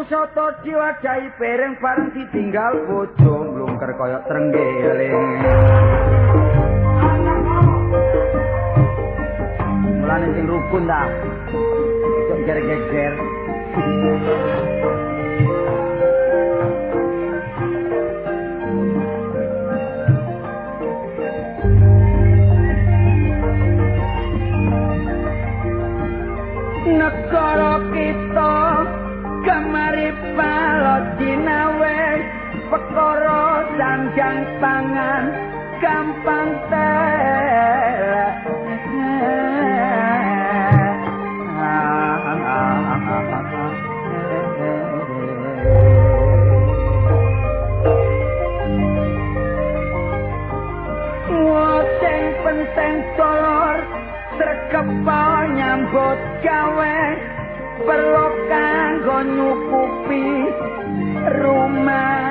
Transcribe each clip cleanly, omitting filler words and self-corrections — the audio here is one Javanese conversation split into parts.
soto diwadahi piring bareng ditinggal bojo mlungker kaya trenggiling. Mulane sing rukun ta. Ojo geger-geger. Negara kita kemari palojinawe perkara sanjang pangan gampang telek. Sing penting dolor sregep nyambut gawe perlu kanggo nyukupi rumah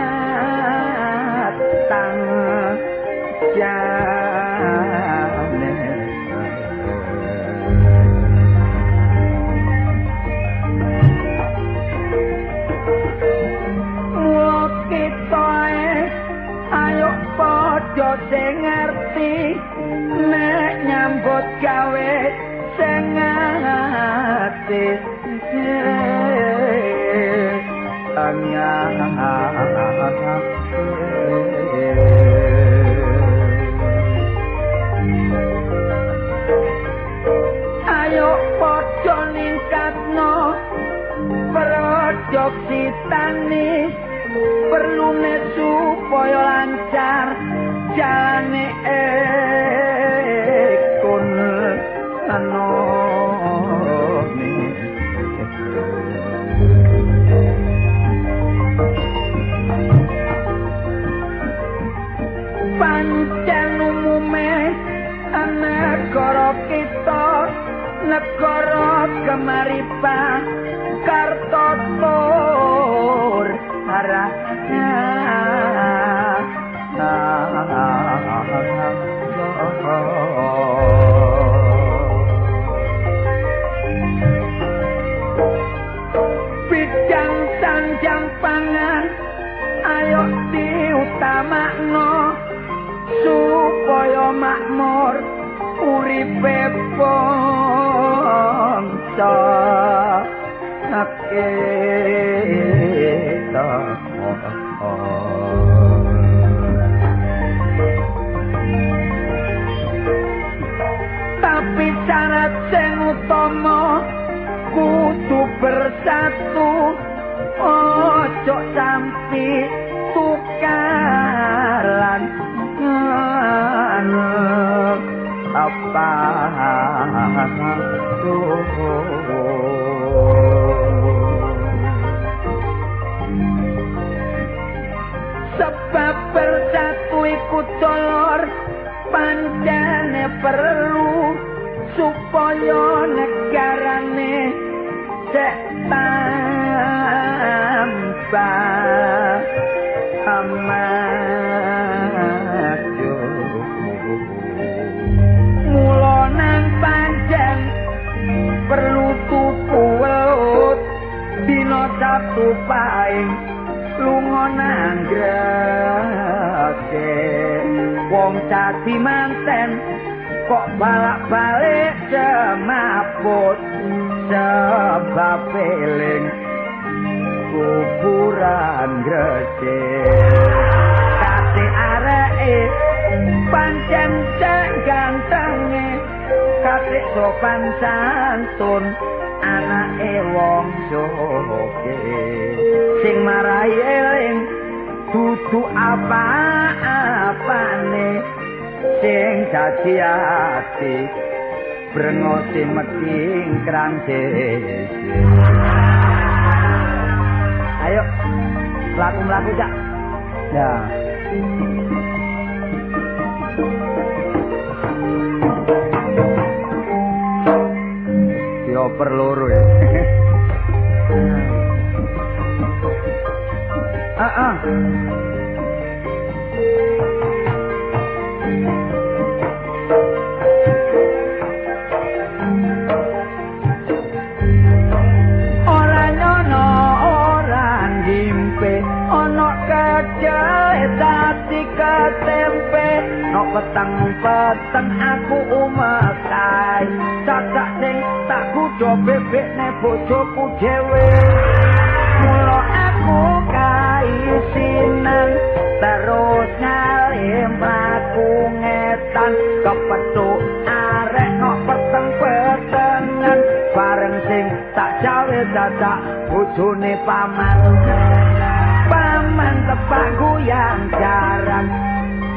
tangga. Kita ayo padha sing ngerti nek nyambut gawe sing ati. Ayo padha ningkatno produksi tani perlune supaya lancar jalane ekonomi. Pancen umume negara kita negara gemaripa karto tur arahnya. Bidang sanjang pangan ayo diutamakno supaya makmur uripe bangsa kita. Tapi syarat sing utama kudu bersatu, ojo sampe tukaran. Apa sebab bersatu iku dolor pancene perlu supaya negarane sek tambah maju. Mula nang pancen perlu tuku welut dina Sabtu paing lunga nang Gresik. Wong dadi manten kok balak-balik semaput sebab eling kuburan Gresik. Kate areke pancen cek gantenge, kate sopan santun anake wong sugih. Sing marai eling dudu apa-apane, sing dadi ati brengose methingkrang dhewe. Ayo mlaku-mlaku Cak. Ya. Dioper loro ya. Ah. Ora nyono ora Peteng-peteng aku umekai cacak sing tak kudo bebekne bojoku dhewe. Mula aku kaisinan terus ngalim mlaku ngetan kepethuk arek nok peteng-petengan bareng sing tak cawe cacak bojone paman. Paman tepak goyang jaran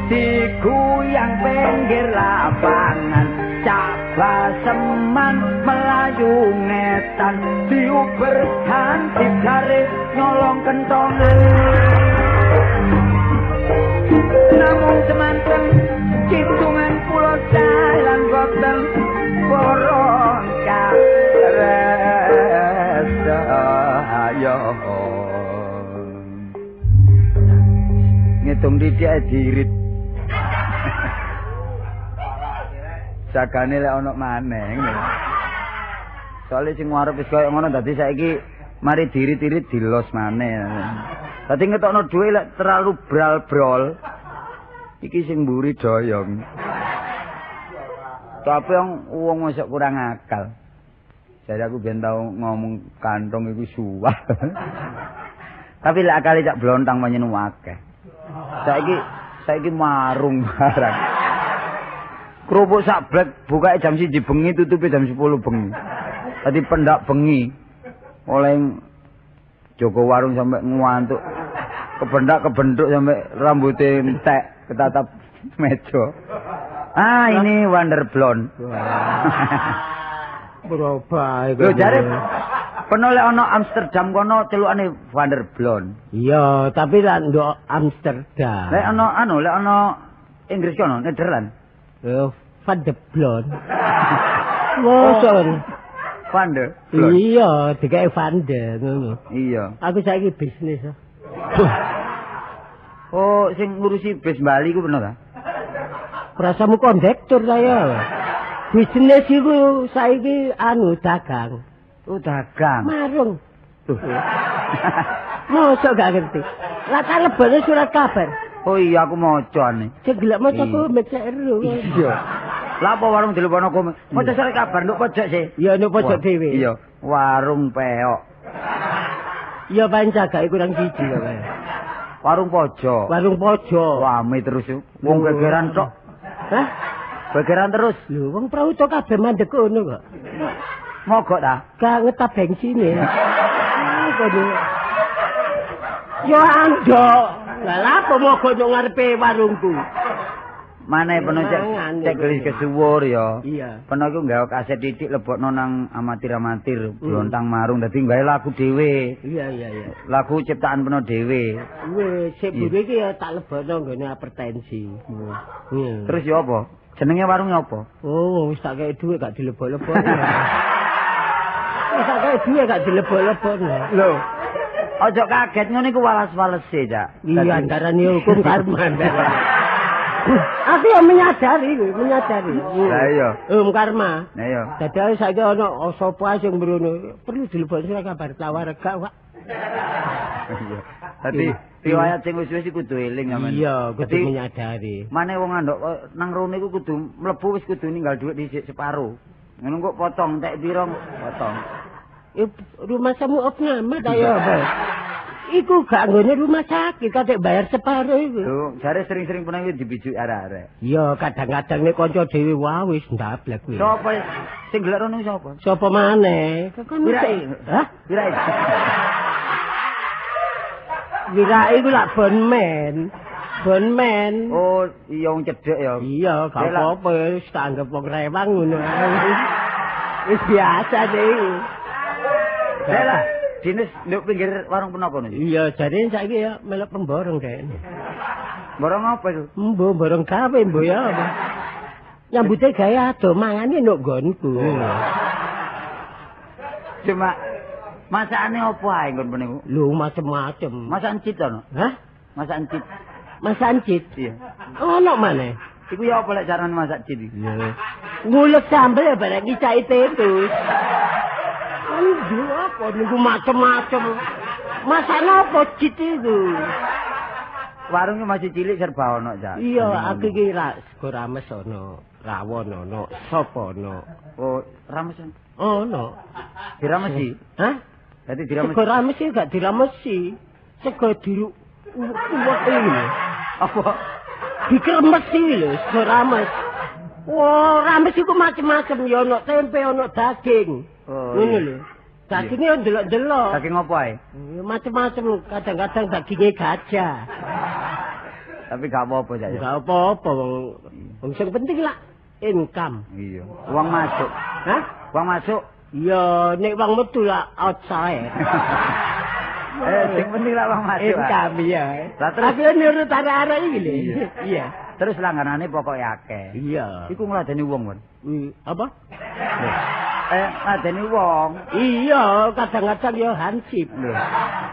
diguyang pinggir lapangan cak baseman melayu ngetan diuber hansip jare nyolong kentongan. Namung semanten citungan kula dalan boten porong karesayo. Ngitung dithik diirit. Jagane lek ana maneh ngono. Soale sing arep wis koyo ngono dadi saiki mari diirit-irit dilos maneh. Dadi ngetokno dhuwit lek terlalu bral-brol. Iki sing mburi doyong. Tapi wong mosok kurang akal. Jare aku ben tau ngomong kantong iku suwah. Tapi lek akale cak blontang pancen akeh. Saiki marung barang. Kerupuk sak blek bukake jam 1 bengi tutupe jam 10 bengi. Dadi pendak bengi. Oleh jaga warung sampe ngantuk. Kebendak kebentuk sampe rambute entek ketatap meja. Ah, ini Wonder Blonde. Berubah iku. Lho jare peno lek ana Amsterdam kono celukane Wonder Blonde. Iya, tapi lek ndok Amsterdam. Lek ana anu, lek ana Inggris kono, Nederland. Van de Blonde. Mosok Van de Blonde. Iya, dikek Van de ngono. Iya. Aku saiki bisnis. Oh, sing ngurusi bis Bali ku bener ta? Prasamu kondektur saya. Bisnis iku saiki anu dagang. Oh, dagang. Marung. Mosok gak ngerti. Lah tak lebone surat kabar. Oh iya aku maca ane. Sing gelek maca ku mecek ero. Iya. Lah apa warung dilebono kowe? Maca surat kabar nduk pojok sih. Iya nduk pojok dhewe. Iya, warung peok. Iya pancagake kurang siji kok. Warung pojok. Warung pojok. Rame terus wong gegeran tok. Hah? Gegeran terus. Lho wong prauto kabeh mandek kono kok. Mogok ta? Gak ngetap bengsine. Yo andok. Lah lha apa mogok nang ngarepe warungku? Mane peno cek gelis kesuwur ya. Iya. Peno iku nggawe kaset titik lebokno nang amatir-amatir, blontang marung dadi nggawe lagu dhewe. Iya iya iya. Lagu ciptaan peno dhewe. Wis, sik buri iki ya tak lebokno nggone hipertensi. Iya. Terus ya apa? Jenenge warunge apa? Oh, wis tak kei dhuwit gak dilebok-lebokno. Wis tak kei dhuwit gak dilebok-lebokno. Lho. Ojo kaget ngono iku walas-walese, Cak. Iya, antarane hukum karma. Aku ya menyadari, menyadari. Lah iya. Hukum karma. Lah iya. Dadi saiki ana sapa ae sing mrono, perlu dilebokno surat kabar tawar gak, Pak. Iya. Dadi riwayat sing wis-wis iku kudu eling sampean. Iya, kudu menyadari. Mane wong andok nang rono iku kudu mlebu wis kudu ninggal dhuwit dhisik separo. Ngono kok potong tek pira potong. Rumah samu opname ta ya apa? Iku gak nggone rumah sakit, kadek bayar separo iku. Lho, jare sering-sering pernah iki dibijuki arek-arek. Iya, kadang-kadang nek kanca dhewe wae wis ndablek kuwi. Sapa sing gelek rono sapa? Sapa maneh? Kon Wirai. Hah? Wirai. Wirai iku lak bonmen. Bonmen. Oh, iya wong cedhek ya. Iya, gak apa-apa wis tak anggap wong rewang ngono. Wis biasa dhewe. Lah, dinas nduk pinggir warung penapa niku? Iya, jare saiki ya melok pemborong dek. Borong apa itu? Mbo borong gawe mbo ya. Nyambute gawe ado mangane nduk nggonku. Cuma masakane apa ae nggon niku? Lho, macem-macem. Masakan cit ana? Hah? Masakan cit. Masakan cit? Iya. Ono maneh. Iku ya apa lek carane masak cit iki? Iya. Ngulek sambel ya bareng ngicaki tempe. Aduh, apa niku macem-macem. Masak apa cit iku? Warungnya masih cilik serba ono, Cak. Iya, aku iki sego rames ono, rawon ono, sop ono. Oh, rames ono. Diramesi? Hah? Dadi diramesi. Sego rames iki gak diramesi. Sego diru uwek iki. Apa? Dikremesi lho, sego rames. Wah, rames iku macem-macem ya ono tempe, ono daging. Oh, ngono lho. Dagingnya ndelok-ndelok. Daging apa ae? Macem-macem, kadang-kadang dagingnya gajah. Tapi gak apa-apa, Cak. Gak apa-apa wong sing penting lah income. Iya. Uang masuk. Hah? Uang masuk. Iya, nek uang metu lah outside. Sing penting lah uang masuk. Income iya. Lah terus aku nurut arek-arek iki lho. Iya. Terus langganane pokoke akeh. Iya. Iku ngladeni wong, Won. Apa? Ngladeni wong. Iya, kadang-kadang ya hansip. Lho.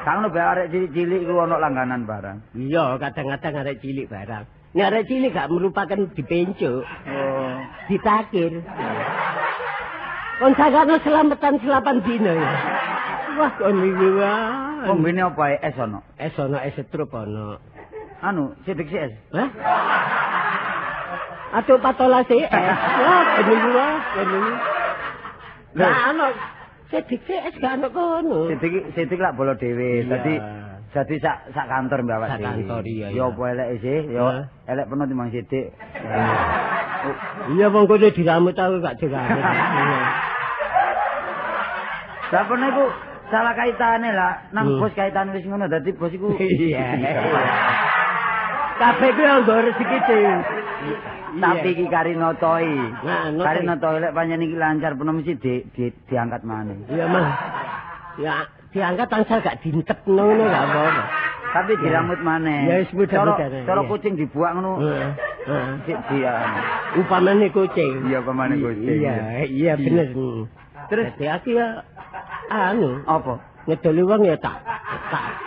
Kang ngono bae arek cilik-cilik iku ana langganan barang. Iya, kadang-kadang arek cilik barang. Nek arek cilik gak merupakan dipencuk. Oh, ditakir. Kon sakano selametan selapan dino ya. Wah, kon iki wae. Kombine apa ae es ana? Es ana, es setrup ana. Anu, sidik si es. Hah? Aduh patola si es. Wah, kon iki wae, kon iki. Lah ana sidik si es gak ana kono. Sidik lak bolo dhewe. Dadi sak kantor mbak awak dhewe. Sak kantor iya. Ya apa eleke sih? Ya elek peno timbang sidik. Iya wong kono diramut aku gak diramut. Lah peno iku salah kaitane lah. Nang bos kaitane wis ngono dadi bos iku. Iya. Kabeh ku yo nggo rezeki dhewe. Tapi iki kari notoi. Kari notoi lek pancen iki lancar peno mesti diangkat maneh. Iya, Mas. Ya diangkat tansah gak dintepno ngono gak apa-apa. Tapi diramut maneh. Ya wis mudah-mudahan. Cara kucing dibuak ngono. Heeh. Sik dia. Upamane kucing. Iya, upamane kucing. Iya, iya bener. Terus dadi aku ya anu, apa? Ngedoli wong ya tak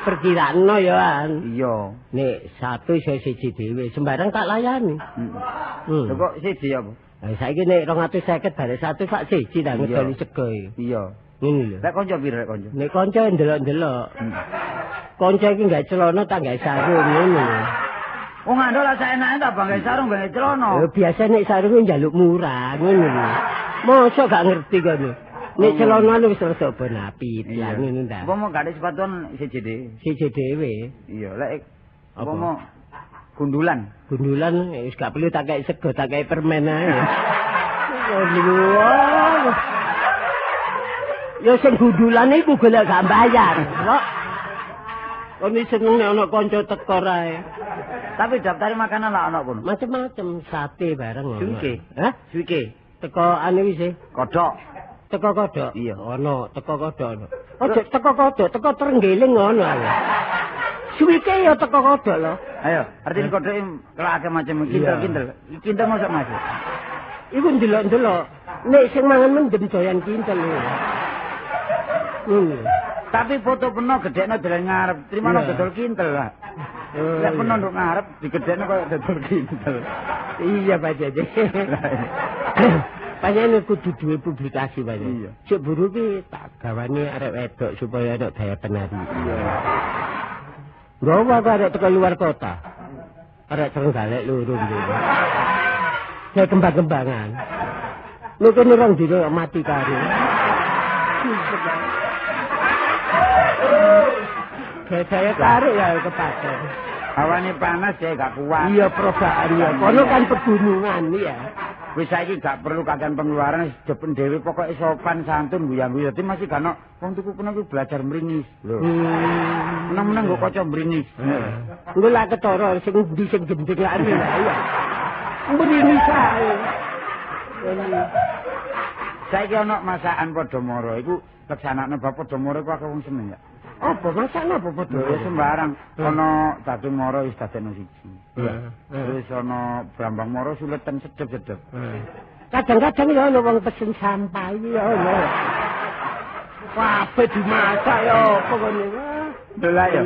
perkirano ya an. Iya. Nek satu iso siji dhewe, sembarang tak layani. Heeh. Lho kok siji apa? Lah saiki nek 250 bare 1 sak siji ta ngedoli sego iki. Iya. Ngene lho. Lek kanca piro lek kanca? Nek kanca ndelok-ndelok. Kanca iki gawe celana tak gawe sarung ngono. Wong andol lah saenake ta bang gawe sarung gawe celana. Lho biasa nek sarung njaluk murah ngono lho. Mosok gak ngerti kono. Nek celana wis rada bonapit ya ngono ta. Apa mau gak ada sepatuan siji dhewe? Siji dhewe. Iya, lek apa mau gundulan? Gundulan wis gak perlu tak kei sego, tak kei permen ae. Ya sing gundulan iku golek gak bayar. Kok kon seneng nek ana kanca teko ae. Tapi daftar makanan lah ana kono. Macem-macem sate bareng ono. Suike. Hah? Suike. Teko anu wis. Kodhok. Teko kodhok. Iya, ana teko kodhok ono. Ojo teko kodhok, teko trenggiling ngono ae. Suwike ya teko kodhok lho. Ayo, artine kodhoke kelake macam kintel-kintel. Kintel mosok Mas. Iku ndelok-ndelok. Nek sing mangan mendem doyan kintel. Tapi foto peno gedhekno dalan ngarep, trimano dodol kintel lah. Lek peno nduk ngarep digedhekno koyo dodol kintel. Iya, Pak Jaja. Pancen kudu duwe publikasi, Pak. Iya. Cek buru ki tak gawane arek wedok supaya ana daya penarik. Iya. Nggawa aku arek teko luar kota. Arek Trenggalek loro iki. Kayak kembang-kembangan. Lho kene rong dino mati karo. Saya tarik ya kepaten. Hawane panas ya gak kuat. Iya perobaan ya. Kono kan pegunungan ya. Wis saiki gak perlu kakean pengeluaran wis depen dhewe pokoke sopan santun guyang-guyu. Dadi masih gak ono wong tuku kono kuwi belajar mringis. Lho. Meneng-meneng nggo kaca mringis. Engko lak ketara sing endi sing gendeng lak ya. Mringis ae. Saiki ono masakan Podomoro iku leksanakne bab Podomoro iku akeh wong seneng ya. Apa masakan apa Podomoro? Ya sembarang. Ono daging moro wis dadekno siji. Terus ono brambang moro suleten sedep-sedep. Kadang-kadang ya ono wong pesen sampah iki ya ono. Kabeh dimasak ya apa kono. Lho lah ya.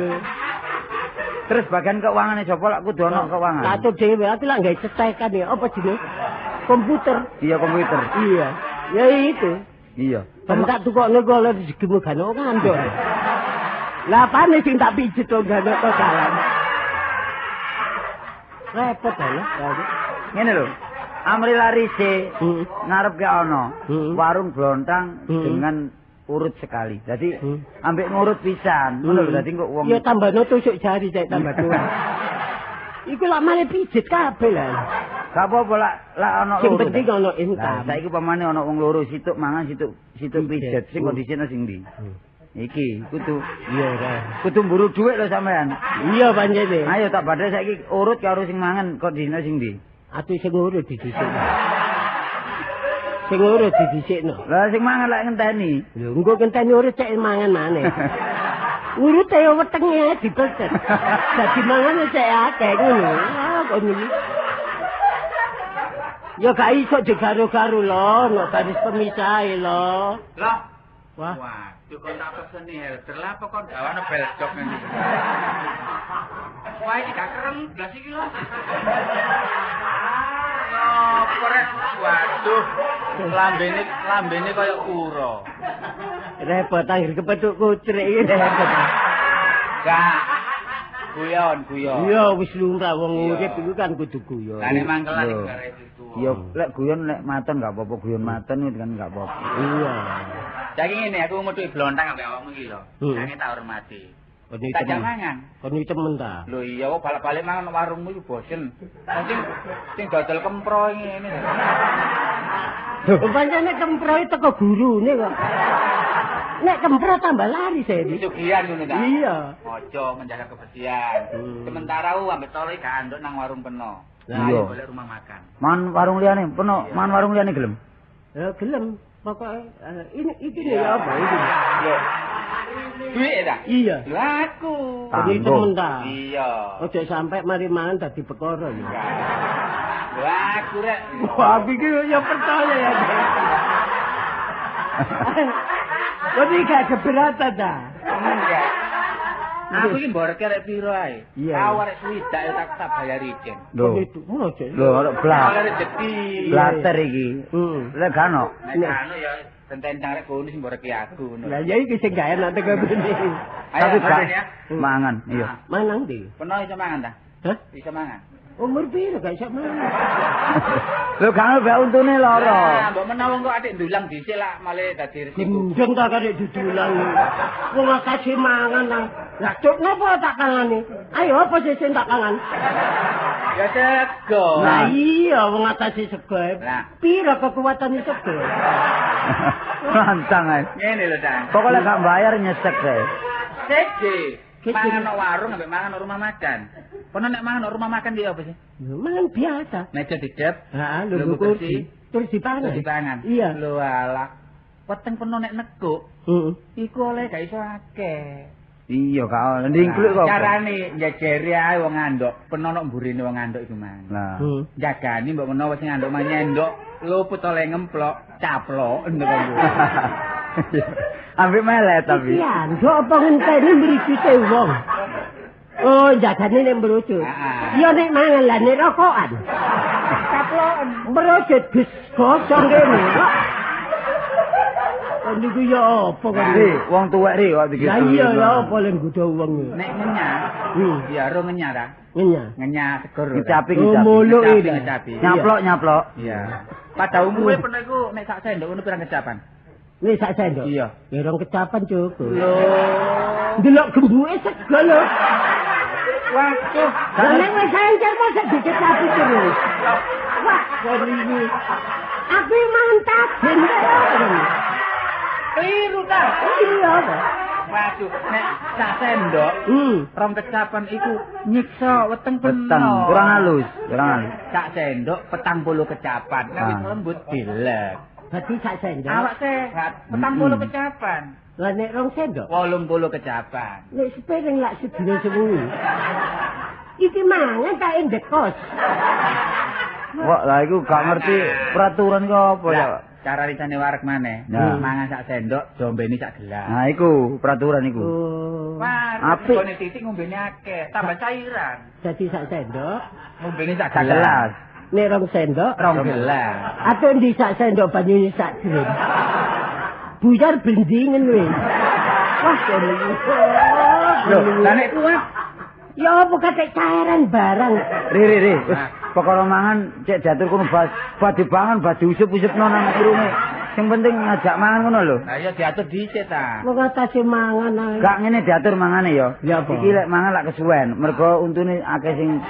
Terus bagian keungangane sapa lak kudu ono keuangan. Atur dhewe aku lak gawe cetekan ya apa jenenge? Komputer. Iya komputer. Iya. Ya itu. Iya. Ben tak tukokno kok oleh rezekimu gak ono ngandok. Lah apane sing tak pijet kok gak ono totalan. Repot ta lho. Ngene lho. Amri larise ngarep ke ana warung blontang dengan urut sekali. Dadi ambek ngurut pisan. Ngono lho dadi kok wong ya tambahno tusuk jari cek tambah tuwa. Iku lak male pijet kabeh lah. Gak apa-apa lak ana loro. Sing penting ana income. Saiki pamane ana wong loro situk mangan situk pijet sing kondisine sing ndi? Iki kudu iya ra. Kudu mburu dhuwit lho sampean. Iya pancene. Ayo tak badhe saiki urut karo sing mangan kondisine sing ndi? Ati sing urut didhisik. Sing urut didhisikno. Lah sing mangan lak ngenteni. Lho engko ngenteni urut cek mangan maneh. Urute yo wetenge dipecet. Dadi mangan cek akeh ngono. Ah kok ngene. Ya gak iso digaru-garu lho, nek garis pemisahe lho. Lah. Wah. Waduh kon tak peseni helder lah apa kon gawane beljok ngene iki. Wah iki gak kereng blas iki lho. Apa rek? Waduh, lambene kaya kura. Repot anggere kepethuk kucrik iki repot. Gak. Guyon. Iya wis lumrah wong urip iku kan kudu guyon. Lah nek mangkelan iku gak itu. Ya lek guyon lek maton gak apa-apa, guyon maton itu kan gak apa-apa. Iya. Saiki ngene aku metuki blontang ambek awakmu iki lho. Sange tak hormati. Tak jak mangan. Kon iki temen ta? Lho iya kok balik-balik mangan nang warungmu iku bosen. Sing sing dodol kempro ngene. Lho pancene kempro iki teko gurune kok. Nek kempro tambah lari saya iki. Sugihan ngono ta? Iya. Ojo menjaga kebersihan. Sementara ku ambek tole gak anduk nang warung peno. Lah ayo golek rumah makan. Man warung liyane peno, man warung liyane gelem. Ya gelem. Pokoke ini iki ya apa iki? Lho. Duit ta? Iya. Lho aku. Dadi temen ta? Iya. Ojo sampe mari mangan dadi perkara ya. Lho aku rek. Wah, aku iki ya percaya ya. Tapi gak keberatan ta? Enggak. Aku iki mboreke rek piro ae? Iya. Arek swidak ya tak bayari ijen. Lho. Lho, arek blat. Rezeki. Blater iki. Lek gak ono. Nek gak ono ya tentang rek kono sing mboreke aku ngono. Lah ya iki sing gak enak teko kene. Tapi gak mangan, iya. Mangan ndi? Peno iso mangan ta? Hah? Iso mangan. Umur piro gak iso mangan? Lho gak ono bak untune lara. Lah mbok menawa engko atik ndulang dhisik lak male dadi resiko. Gendeng ta karek didulang. Wong akeh mangan ta. Lah cuk napa tak kangane? Ayo apa sih sing tak kangan? Ya sego. Lah iya wong atase sego. Piro kekuatane sego? Lantang ae. Ngene lho, Cang. Pokoke gak bayar nyesek ae. Sege. Mangan nang warung ambek mangan nang rumah makan. Kono nek mangan nang rumah makan ki apa sih? Mangan biasa. Meja didep, heeh, lungguh kursi, terus dipangan. Terus dipangan. Iya. Lho alah. Weteng peno nek nekuk. Heeh. Iku oleh gak iso akeh. Iya, gak oleh. Ndingkluk kok. Carane njejeri ae wong ngandhok, peno nok mburine wong ngandhok iku mang. Lah. Jagani mbok menawa sing ngandhok manyendok, luput oleh ngemplok, caplok ngono kok. Ambek melet tapi. Iya, ndok apa ngenteni mricute wong. Oh, jagane nek mrucut. Ya nek mangan lah nek rokokan. Caploken. Mrucut bis gosong kene. Kon niku ya apa kon? Wong tuwek ri kok begitu. Lah iya ya apa lek nggodha wong. Nek ngenyah. Ya ro ngenyah ta? Ngenyah. Ngenyah seger. Ngecapi. Ngecapi. Nyaplok. Iya. Pada umumnya peno iku nek sak sendok ngono pirang kecapan? Nek sak sendok? Iya. Ya rong kecapan cukup. Lho. Delok gembuke sego lho. Waduh. Lah nek wis encer mosok dikecapi terus. Wah, kon iki. Aku mangan taben. Keliru ta? Iya. Waduh, nek sak sendok, rong kecapan iku nyiksa weteng peno. Kurang halus, Sak sendok 40 kecapan. Nek wis lembut dilek. Berarti sak sendok. Awak sehat, 40 kecapan. Lah nek rong sendok 80 kecapan. Nek sepiring lak sedina sewengi. Iki mangan tak endekos. Wah, lah iku gak ngerti peraturan kok apa ya. Cara lisane wareg maneh, mangan sak sendok, jombeni sak gelas. Nah, iku peraturan iku. Oh. Apik. Gone titik ngombene akeh, tambah cairan. Dadi sak sendok, ngombene sak gelas. Nek rong sendok, rong gelas. Ate ndi sak sendok banyune sak drum. Buyar blendingen wis. Wah, kene iki. Lho, lah nek kuat Ya apa katek cairan barang. Ri. Wis perkara mangan cek diatur kono bas dibangan bas diusup-usupno nang irunge. Sing penting ngajak mangan ngono lho. Lah iya diatur dhisik ta. Wong atase mangan ae. Gak ngene diatur mangane ya. Iki lek mangan lak kesuwen, mergo untune akeh sing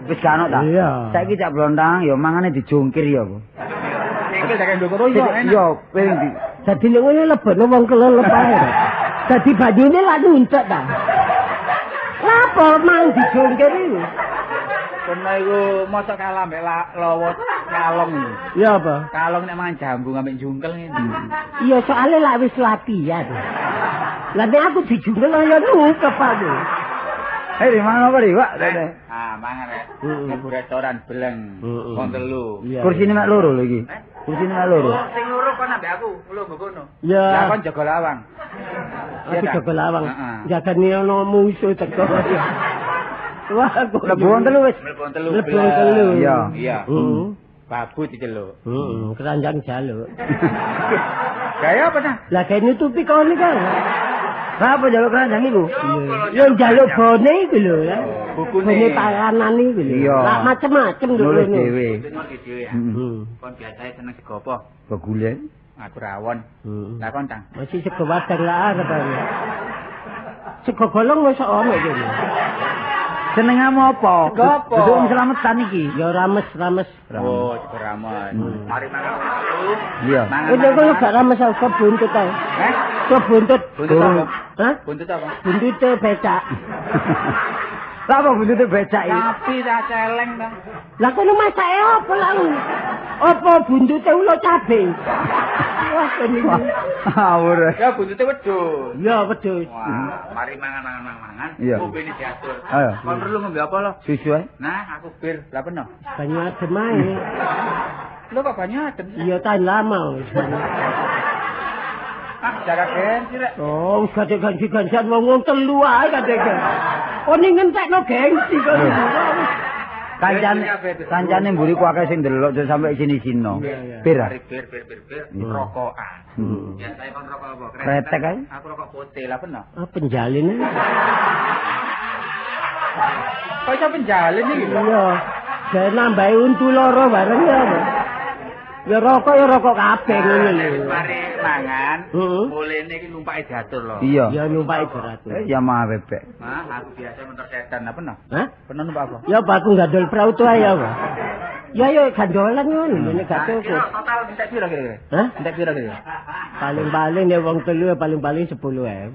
wis gak ono ta. Saiki Cak Blontang ya mangane dijungkir ya apa. Iki dak ndukur yo enak. Yo piring di. Dadi nek ngene lebokno wong kelelep ae. Dadi banyune lak nuntek ta. Lapo mang dijungkir iku? Kono iku mosok kalah mbek lawa kalong iku. Ya apa? Kalong nek mangan jambu ambek jungkel ngene. Iya soalnya lak wis latihan. Lah nek aku dijungkel ya nukep aku. Hei, mangan apa ri, Pak? Ah, mangan rek. Mlebu restoran Beleng. Wong telu. Kursine mek loro lho iki. Kursine mek loro. Sing loro kon ambek aku, lho kono. Lah kon jaga lawang. Aku jaga lawang. Jagane ana musuh teko. Wah, mlebu wong telu wis. Mlebu wong telu. Iya. Iya. Babu diceluk. Heeh, keranjang jaluk. Gaya apa ta? Lah gawe nutupi kon iki kan. Lah apa jaluk keranjang iku? Ya njaluk bone iku lho ya. Bukune bone panganan iku lho. Lah macem-macem lho ngono. Nulis dhewe. Nulis dhewe ya. Kon biasae seneng sego apa? Begule. Aku rawon. Lah kon Tang? Masih sego wadang lah arep. Sego golong wis ono iki. Senengamu apa? Duduk wong slametan iki. Ya rames-rames. Oh, sego rames. Mari mangan dulu. Iya. Wis kok gak rames aku buntut ae. Heh? Kok buntut? Buntut apa? Hah? Buntut apa? Buntute becak. Lah apa buntute becak iki? Sapi ta celeng ta. Lah kono masake apa lah? Apa buntute ula cabe? Wah, kene. Ngawur. Ya buntute wedhus. Ya wedhus. Wah, mari mangan-mangan. Ngombene diatur. Kon perlu ngombe apa lo? Susu ae. Nah, aku bir. Lah peno? Banyu adem ae. Lho kok banyu adem? Iya, tahan lama wis. Ah, jaga gengsi rek. Oh, wis kadek ganti-gantian wong-wong telu ae kadek. Oh, ning ngentekno gengsi kok. Kancane mburi ku akeh sing ndelok aja sampe sini-sino. Bir. Bir rokokan. Biasane kon rokok apa? Kretek ae. Aku rokok putih lah peno. Ah, penjalin. Kok iso penjalin iki? Iya. Gawe nambahi untu loro bareng ya. Ya rokok kabeh ngono lho. Mari mangan, mulene iki numpake diatur lho. Iya. Ya numpake diatur. Ya mah bebek. Mah, aku biasa motor sedan apa no? Hah? Peno numpak apa? Ya apa aku gandol prau tuh ae ya, Pak. Ya ya gandolan ngono nek gak cukup. Total entek piro kira-kira? Hah? Entek piro kira-kira? Paling-paling nek wong telu ya paling-paling 10.000. 10.000.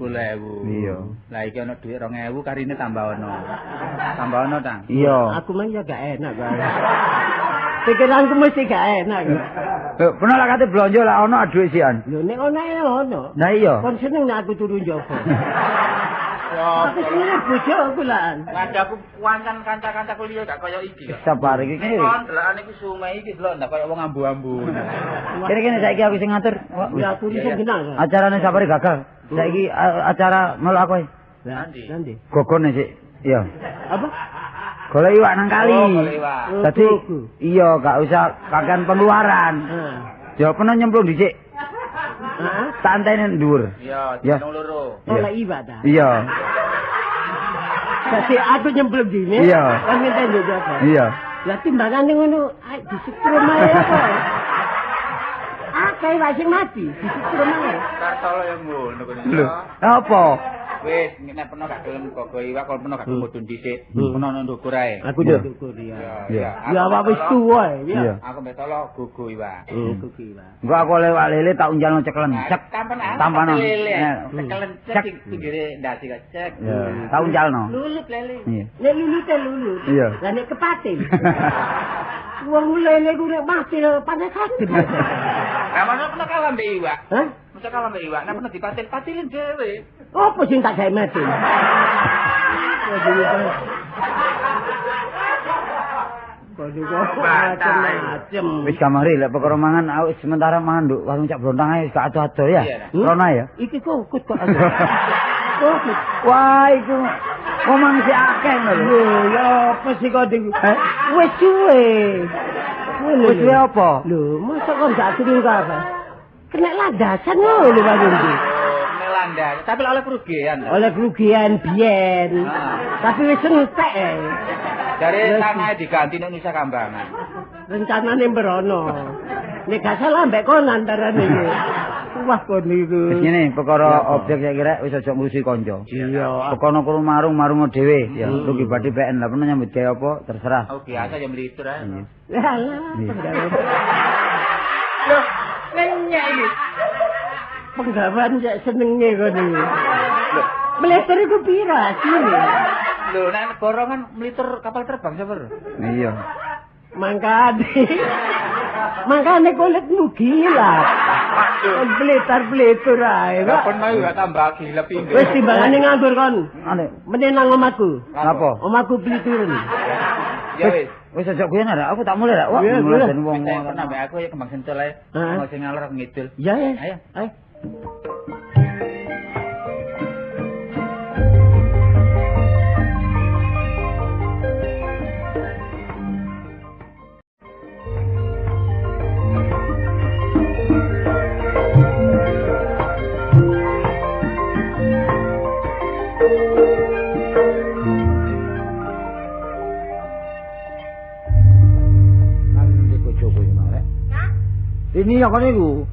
Iya. Lah iki ana dhuwit 2.000 karine tambah ono. Tambah ono, Tang. Iya. Aku mah ya gak enak, Pak. Pikiranku mesti gak enak. Lho, peno lak kate blonjo lak ono dhuwit sian. Lho nek ono ya ono. Lah iya. Kon seneng nek aku turu njaba. Aku seneng bojo aku lan. Ada aku kancan kanca-kancaku liya gak kaya iki. Sabar iki. Kon delokane iku sume iki delok ndak kaya wong ambu-ambu. Kene-kene saiki aku sing ngatur. Ya aku sing kenal. Acarane Sapari gagal. Saiki acara melok aku ae. Nanti. Nanti. Gogone sik. Iya. Apa? Golek iwak nang kali. Oh, golek iwak. Dadi iya gak usah kakean pengeluaran. Heeh. Ya peno nyemplung dhisik. Heeh. Tak anteni dhuwur. Iya, jeneng loro. Golek iwak ta? Iya. Dadi aku nyemplung dine. Iya. Kan ngenteni njaba. Iya. Lah timbangane ngono, ae disetrum ae apa? Akeh iwak sing mati, disetrum ae. Kartolo yang ngono kuwi. Lho, apa? Wis nek peno gak gelem gogo iwak, kon peno gak gelem mudhun dhisik. Peno nang ndukur ae. Aku yo ndukur ya. Iya. Ya awak wis tuwa ya. Aku mbek tolo gogo iwak. Gogo iwak. Engko aku oleh iwak lele tak unjalno ceklen. Cek tampane. Ceklen cek pinggire ndasi kok cek. Tak unjalno. Lulut lele. Nek lulute lulut. Lah nek kepatil. Wong lele ku nek mati panas adem. Lah masa peno kalah mbek iwak? Hah? Masa kalah mbek iwak, nek peno dipatil-patilin dhewe. Apa sing tak gawe mati? Wis kamari lek perkara mangan aku sementara mangan nduk warung Cak Blontang ae gak ado-ado ya. Rono ya. Iki kok kok. Wah, iku omong sik akeh ngono lho. Ya apa sih kok wis suwe. Wis suwe apa? Lho, mosok kok gak krungu apa? Kena landasan ngono lho Pak Yundi. Kena Landa, tapi oleh kerugian. Oleh kerugian biyen. Tapi wis entek. Dari tanah diganti nek Nusa Kambangan. Rencanane mrono. Nek gak salah mbek kon antarane iki. Wah kon niku. Wis ngene, perkara objek saya kira wis aja ngurusi kanca. Iya. Pokono karo marung-marung dhewe ya. Rugi badhe PN lah pernah nyambut gawe apa terserah. Aku biasa ya mlitur ae. Lah lah. Loh, ngenyek iki. Penggawean cek senenge kon iki. Lho, mlitur iku pira asline? Lho, nek borongan mlitur kapal terbang sapa? Iya. Mangkane. Mangkane kulitmu gila. Kon blitar-blitur ae. Lah kon mau gak tambah gila pinggir. Wis timbangane nganggur kon. Ane, meneh nang omahku. Napa? Omahku blituren. Ya wis. Wis aja guyon arek, aku tak mulai rek. Wah, mulai ben wong. Wis nambah aku ya kembang sentul ae. Ono sing ngalor ngidul. Ya ya. Ayo. Ayo. Ini ya kon niku.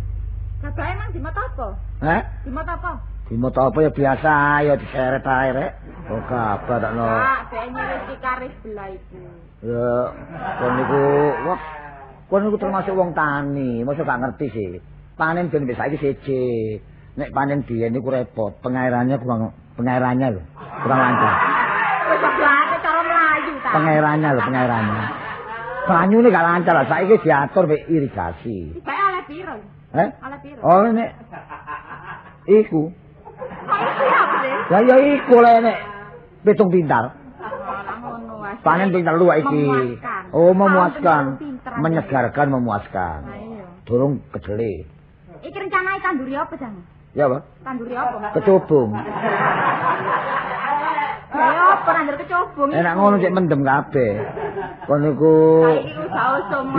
Kabeh emang dimot apa? Heh? Dimot apa? Dimot apa ya biasa ya diseret ae rek. Oh kabeh takno. Pak, ben wis dikaris belah iku. Ya kon niku wah kon niku termasuk wong tani, mosok gak ngerti sih. Panen ben wis saiki siji. Nek panen biyen niku repot, pengairannya kurang pengairannya lho, kurang lancar. Wis padha cara mlayu ta. Pengairannya lho, pengairannya. Banyune gak lancar lah, saiki diatur mek irigasi. Bae oleh piro? Heh? Oleh piro? Oh nek iku. Kok iku ya apa sih? Lah ya iku le nek 7 pintal. Lah ngono wae. Panen ping 3 iki. Oh, memuaskan. Menyegarkan, memuaskan. Iya. Durung kedele. Iki rencanae tanduri apa, Jang? Ya apa? Tanduri apa? Kecubung. Ya apa nandur kecubung iki? Enak ngono cek mendem kabeh. Kon niku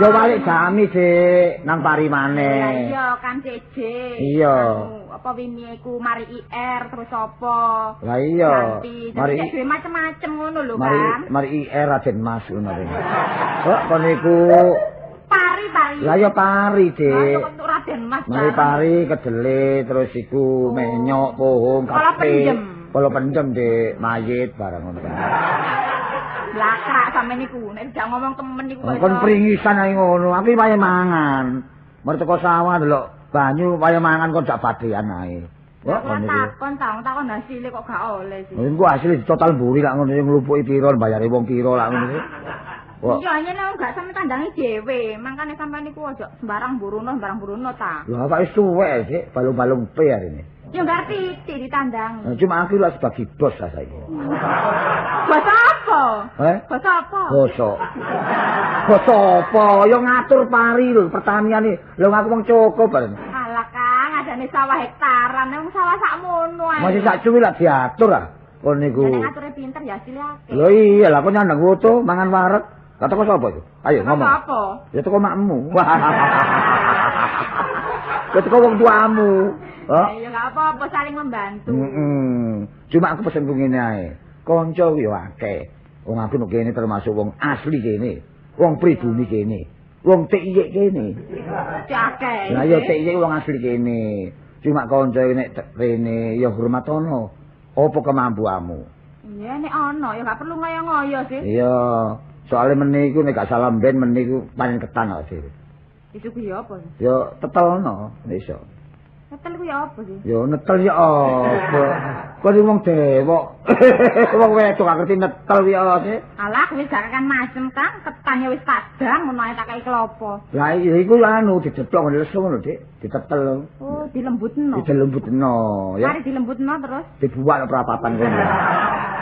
ya balik jami sik nang pari maneh. Iya kan CJ. Iya. Apa wingi iku mari IR terus apa? Lah iya. Mari duwe macem-macem ngono lho kan. Mari IR Raden Mas ngono rene. Kok kon niku pari-pari. Lah ya pari, Dik. Raden Mas. Mari pari kedele terus iku menyok pohong kabeh. Kala pendem Dik, mayit barang ngono kan. Blakrak sampe niku, nek tidak ngomong temen niku kok. Kon pringisan ae ngono, aku wae mangan. Mer teko sawah delok banyu wae mangan kon gak badean ae. Wah, kon takon takon hasile kok gak oleh sih. Engko hasil total mburi lak ngono nglupuki piro bayare wong piro lak ngono. Iya, nyene gak sampe tandange dhewe, mangkane sampean niku aja sembarang buruno ta. Lah kok wis tuwek sik, balung-balung pe arene. Ya ngerti titik ditandang. Cuma aku lah sebagai bos lah saiki. Bos apa? Eh? Bos apa? Bosok. Bos apa? Ya ngatur pari lho, pertanian iki. Lho aku wong cukup bareng. Alah Kang, adane sawah hektaran, wong sawah sakmono ae. Masih sak cuwi lah diatur ah. Kon niku. Nek ngature pinter ya hasilnya akeh. Lho iya lah kon nyandang foto mangan wareg. Lah teko sapa iku? Ayo ngomong. Apa? Ya teko makmu. Ya teko wong tuamu. Oh. Ya gak apa-apa saling membantu. Cuma aku pesenku ngene ae. Kanca ku ya akeh. Wong aku nek kene termasuk wong asli kene. Wong pribumi kene. Wong TIY kene. Akeh. Lah ya TIY wong asli kene. Cuma kanca nek rene ya hormatono. Apa kemampuanmu? Iya nek ana ya gak perlu ngoyo-ngoyo sih. Iya. Soale meni iku nek gak salah ben meni iku panen ketan kok sih. Itu ku ya apa? Ya tetelno nek iso. Netel ku ya apa sih? Ya netel ya apa? Kok wong dewok. Wong wedok gak ngerti netel ya apa sih? Alah wis gak kan macem Kang, ketane wis padang ngono ae tak kei klopo. Lah iku anu dijeplok ngene lesu ngono, Dik. Ditetel. Oh, dilembutno. Dilembutno ya. Mari dilembutno terus dibuak nang perapatan kono.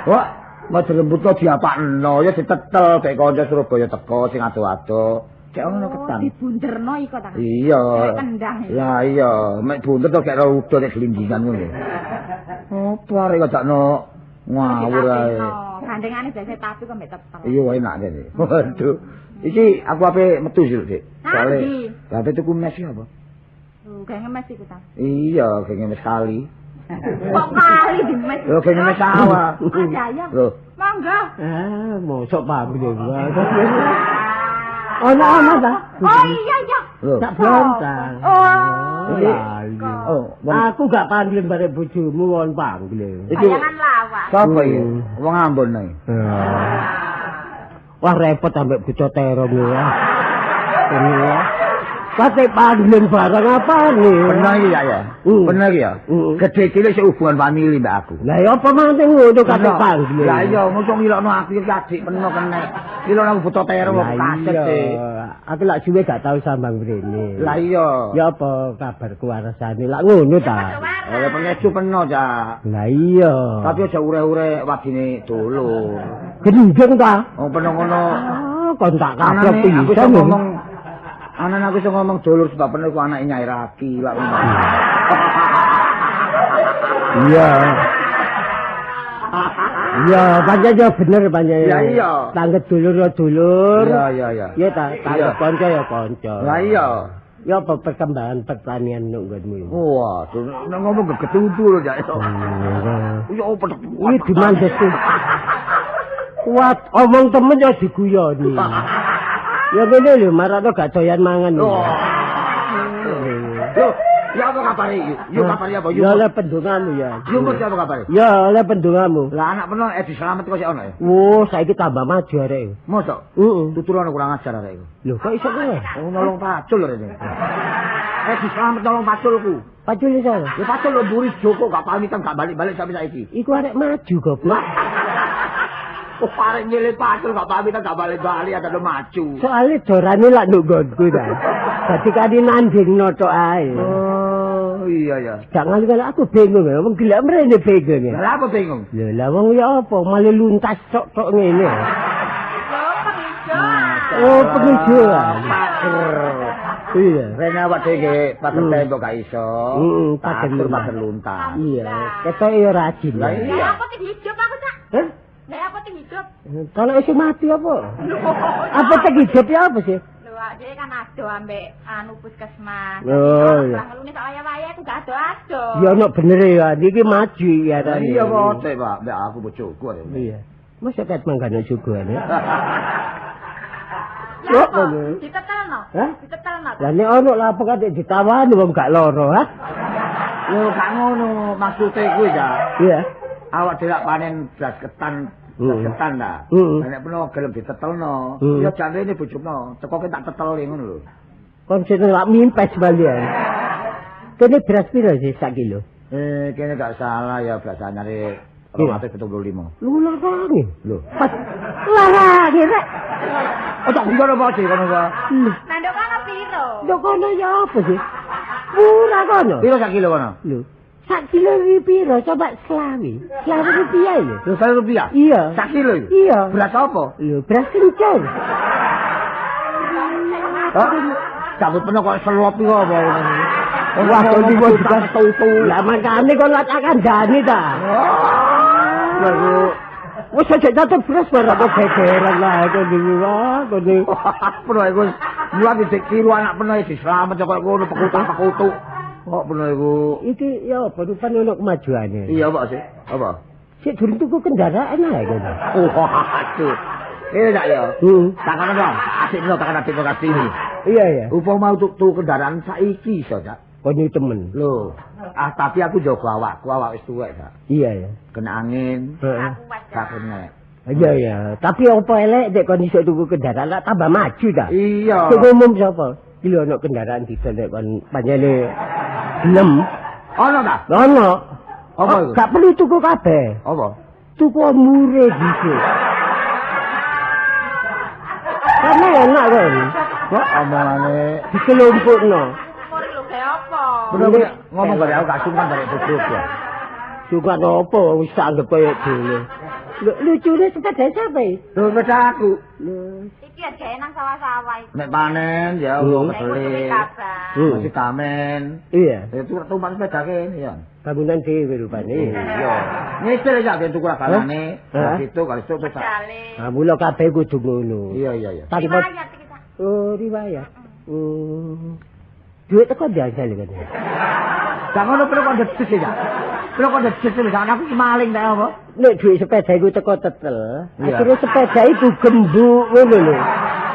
Wah, mau dilembutno diapakno ya ditetel mek kanca Surabaya teko sing ado-ado. Kayak ngono ketan. Dibunderno iku ta. Iya. Kendang. Lah iya, mek bunder to gek udo nek glindingan ngono. Apa arek kok dakno ngawur ae. Gandengane biasa tapi kok mek tetel. Iya enak kene. Waduh. Iki aku ape metu sih, Dik. Soale ape tuku mes iki apa? Lho, gak ngemes iku ta. Iya, gak ngemes kali. Kok kali dimes. Lho kene mes sawah. Ada ya. Lho. Monggo. Ah, mosok panggil. Ono-ono ta? Oh iya iya. Cak Blontang. Oh. Oh, aku gak panggil barek bojomu won panggil. Bayangan lawak. Sapa iki? Wong Ambon iki. Wah repot ambek bocah terong ya. Iya. Kate panggil barang apa nih? Bener iki ya. Bener iki ya. Gedhe cilik sik hubungan famili mbak aku. Lah ya apa manting ngono kate panggil. Lah iya mosok ngilokno aku iki adik peno kenek. Ngilokno aku bocah terong kok kaset e. Aku lak suwe gak tau sambang mrene. Lah iya. Ya apa kabarku warasane lak ngono ta? Oleh pengeju peno, Cak. Lah iya. Tapi aja ure-ure wadine dulur. Gendeng ta? Wong peno ngono. Kon tak kaplok pisan. Aku iso ngomong anan aku iso ngomong dulur sebab peno iku anake Nyai Raki lak ngono. Iya. Iya, pancen ya bener pancen. Ya iya. Tanggep dulur ya dulur. Iya iya iya. Iya ta, tanggep kanca ya kanca. Lah iya. Ya apa perkembangan pertanian nang nggonmu? Wah, nek ngomong gegetutu lho, Cak. Ya opo iki dimandheti. Kuat omong temen ya diguyoni. Ya ngene lho, marakno gak doyan mangan. Lho, ya apa kabare iki? Yo kabare apa? Ya oleh pendungamu ya. Yo kok apa kabare? Ya oleh pendungamu. Lah anak peno Edi Slamet kok sik ono ya? Wo, saiki tambah maju arek. Mosok? Heeh. Tuturane kurang ajar arek iku. Lho kok iso kowe? Oh nolong pacul rene. Edi Slamet nolong paculku. Pacul sapa? Ya pacul lho mburi Joko gak pamitan gak balik-balik sampe saiki. Iku arek maju goblok. Oh arek nyelip pacul gak pamitan gak balik-balik ada maju. Soale dorane lak nduk nggonku ta. Dadi kani nandingno tok ae. Oh iya ya. Gak ngali aku bingung ya, wong gelek mrene bingung ya. Lah apa bingung? Lho lah wong ya apa malah luntas tok-tok ngene. Lho penghijauan. Oh penghijauan. Pager. Iya. Rene awak dhewe pager tembok gak iso. Heeh, pager luntas. Iya, ketoke ya rajin. Lah iya. Lah apa sing hidup aku, Cak? Hah? Lah apa sing hidup? Kalau isih mati apa? Apa sing hidup ya apa sih? Dhewe kan ado ambek anu puskesmas. Oh iya. Ngelune sak waya-waya aku gak ado-ado. Ya ono bener ya, niki maju ya ta. Iya kok, Pak, mbek aku bojoku. Iya. Masa ket mangkane suguhane. Ya apa? Ditetelno. Ditetelno. Lah nek ono lha apa kate ditawani wong gak lara, ha? Lho gak ngono maksude kuwi ya. Iya. Awak dhewe panen beras ketan. Ketan ta. Nek peno gelem ditetelno, ya jantene bojone, tekoke tak teteli ngono lho. Kon sing lak mimpes balian. Kene beras piro sih sak kilo? Kene gak salah ya beras anyare 275. Lho larang. Lho. Larang rek. Oh tak guyon apa sih kono kok? Lah ndok kono piro? Ndok kono ya apa sih? Murah kono. Piro sak kilo kono? Lho. Sak kilo iki piro? Coba selawi. Selawi rupiah lho. Lho selawi rupiah? Iya. Sak kilo iki? Iya. Beras apa? Lho, beras kencur. Hah? Cabut peno kok selop iku apa ngono. Wah, kok iki wis tutu. Lah makane kon lak kandhani ta. Lha wis aja catet beras barang kok gegeran lah kok iki wah kok iki. Peno iku mulai ditiru anak peno iki slamet kok ngono pekutuk-pekutuk. Kok peno iku? Iki ya apa rupane ono kemajuane. Iya apa sih? Apa? Sik durung tuku kendaraan ae kono. Waduh. Tak ya. Takon apa? Asik lho takon adik kok ini. Iya ya. Upama tuku kendaraan saiki iso, Cak. Kon temen. Lho, ah tapi aku jaga awakku, awak wis tuwek, Cak. Iya ya. Kena angin. Heeh. Gak kena. Iya ya, tapi apa elek nek kon iso tuku kendaraan lak tambah maju ta? Iya. Sing umum sapa? Iki lho ono kendaraan didol nek kon panjene gelem. Ono ta? Ono. Apa iku? Gak perlu tuku kabeh. Apa? Tuku mure dhisik. Karena enak kan? Kok omongane dikelompokno. Mure lho gawe apa? Bener ngomong bare aku gak sungkan bare bojoku. Sungkan apa wis tak anggap koyo dhewe. Lho lucune sepeda sapa iki? Lho sepeda aku. Lho iki gawe nang sawah-sawah iki. Nek panen ya wong kesele. Masih tamen. Iya. Ya tumpak sepeda kene ya. Bangunan dhewe rupane. Iya. Nyicil ya ben tuku rabanane. Gitu kali itu terus. Ha mula kabeh kudu ngono. Iya iya iya. Riwayat iki ta. Oh, riwayat. Duit teko ndi asale kan? Gak ngono perlu kok dedes ya. Lho kok dedes lho jangan aku maling ta apa? Nek dhuwit sepeda iku teko tetel, akhire sepeda iku gembuk ngono lho.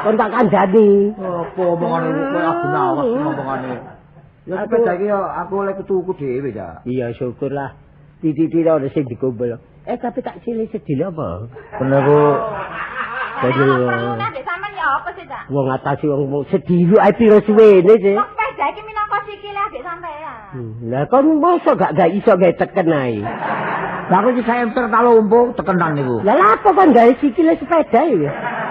Kon tak kandhani. Apa omongane iku koyo aku nawas omongane. Ya sepeda iki aku oleh tuku dhewe ta. Iya syukurlah. Titik-titik ora sing dikumpul. Tapi tak silih sedih apa? Bener ku. Jadi perlu nek sampean ya apa sih, Cak? Wong ngatasi wong sedih ae piro suwene sih. Kok sepeda iki minangka sikile adik sampean. Lah kon mosok gak iso gawe teken ae. Lah aku iki saemper tak lumpuh tekenan niku. Lah lha apa kon gawe sikile sepeda iki?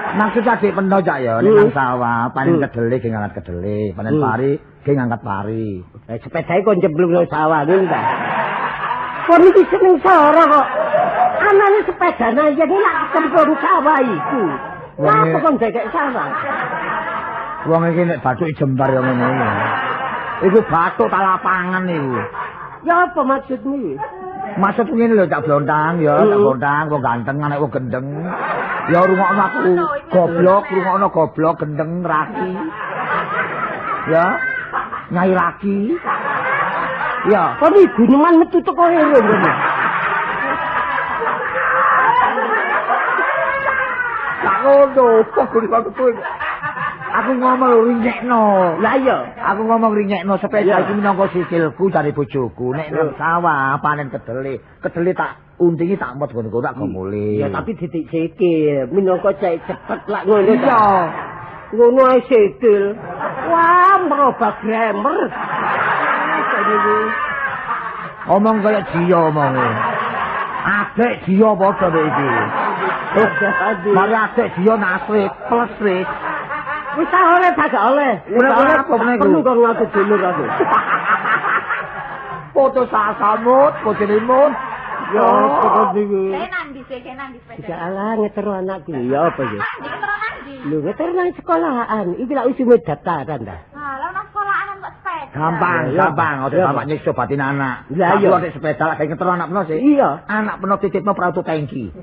Maksud adik peno Cak ya, nek nang sawah panen kedele ge ngangkat kedele, panen pari ge ngangkat pari. Lah sepedae kon cemplung nang sawah ngono ta. Kon iki seneng sora kok. Anane sepeda nayeng lak cemplung sawah iku. Lha apa kon dekek sawah? Wong iki nek bathuke jembar ya ngene iki. Iku bathuk ta lapangan iku. Ya apa maksudmu iki? Maksudku ngene lho Cak Blontang ya, Cak Blontang wong ganteng anak wong gendeng. Ya rungokno aku goblok, rungokno goblok gendeng raki. Ya. Nyai raki. Ya, kon iki guneman metu teko ero ngono. Tak ngono, kok kuwi. Aku ngomong ringekno. Lah iya, aku ngomong ringekno sepeda iki minangka sikilku jare bojoku. Nek nang sawah panen kedele, kedele tak untingi tak mot ngono tak gomule. Ya tapi titik sikil minangka cek cepet lak ngono. Iya. Ngono ae sikil. Wah, merubah grammar. Omong kaya jiya omonge. Adek jiya padha mek iki. Mari adek jiya nasrip plus wis. Wis ta oleh ta gak oleh. Ora apa meneh perlu kok ngaku dulur aku. Foto sasamut, foto limut. Ya apa niku? Kenan dhisik, kenan di sepeda. Ya Allah ngetero anakku. Ya apa ya? Ngetero nang ndi? Lho ngetero nang sekolahan. Iki lak wis daftaran ta. Lah nang sekolahan kok sepeda. Gampang, gampang. Ojo bapak nyiksa batin anak. Lah iya. Aku sepeda lak ngetero anak peno sih. Iya. Anak peno titipno prauto tangki.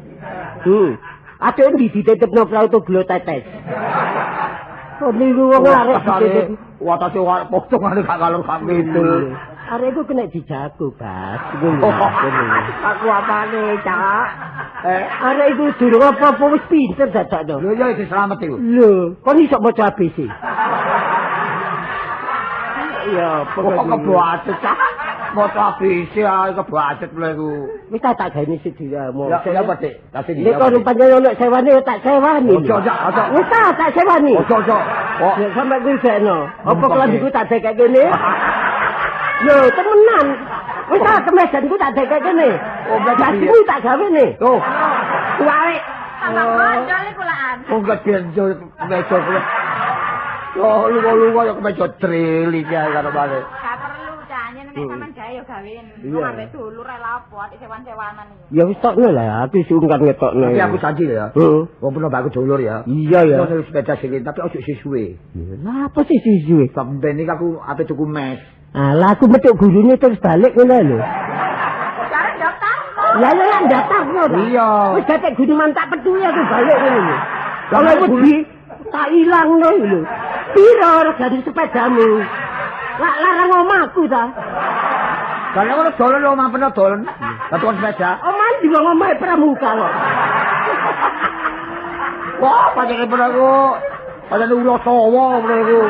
Ate ndi dititipno prauto gula tetes. Kok niku wong arek dititip. Watase potongane gak kalor gak kidul. Arek iku kena dijago, Bas. Aku apane, Cak? Arek iku durung apa-apa wis pinter dadakno. Lho iya iki slamet iku. Lho, kon iso maca ABC. Ya, kok kebuatet, Cak. Maca ABC ae kebuatet lho iku. Wis tak gawe sedih mo. Ya apa, Dik? Kasih nek kon pancen ono sewane ya tak sewani. Ojo, ojo. Wis tak sewani. Ojo, ojo. Kok sampe kuwi bekno. Apa kelambiku tak dekek kene? Lho, temenan. Wis tak kemejanku tak dekek kene. Jasimu tak gawe ne. Tuh. Kuwalik. Tambah bojol iku laan. Wong kebenjo kemeja kuwi. Oh, luwa-luwa ya kemeja dril iki ae karo bale. Gak perlu cah, nek sampean gawe ya gawe. Wong ambek dulur ae lapo atik sewan-sewanan iki. Ya wis tokno lah, aku sungkan ngetokno. Tapi aku janji ya. Heeh. Wong peno mbakku dulur ya. Iya ya. Ono sepeda sing tapi ojo sisuwe. Lha apa sih sisuwe? Sampeyan iki aku ape tuku mes. Alah aku metuk gurune terus balik ngono lho. Jare daftarno. Lah lah daftarno ta. Iya. Wis datek guneman tak petuhi aku balik ngono lho. Lah wedi tak ilangno lho. Piro regane sepedamu? Lak larang omahku ta. Lah ngono dolen omah peno dolen. Lah tukon sepeda. Omah ndi wong omahe pramuka kok. Wah, pancen peno aku. Pancen ulo tawa peno iku.